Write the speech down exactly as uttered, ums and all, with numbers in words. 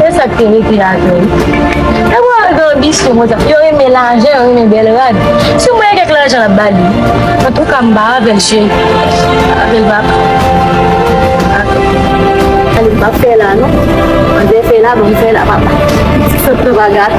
E sa k te rete avè l. E pou al gen anbisyon konsa. Yo renmen lajan, yo renmen bèl rad. Si w mwen gen kèk lajan, l ap ba li. Antouka, m pa avè l, cheri. Avè l, papa. Ale, m p ap fè la, non. Mwen te fè la, bon, m fè la, papa. Ti sot nan bagay.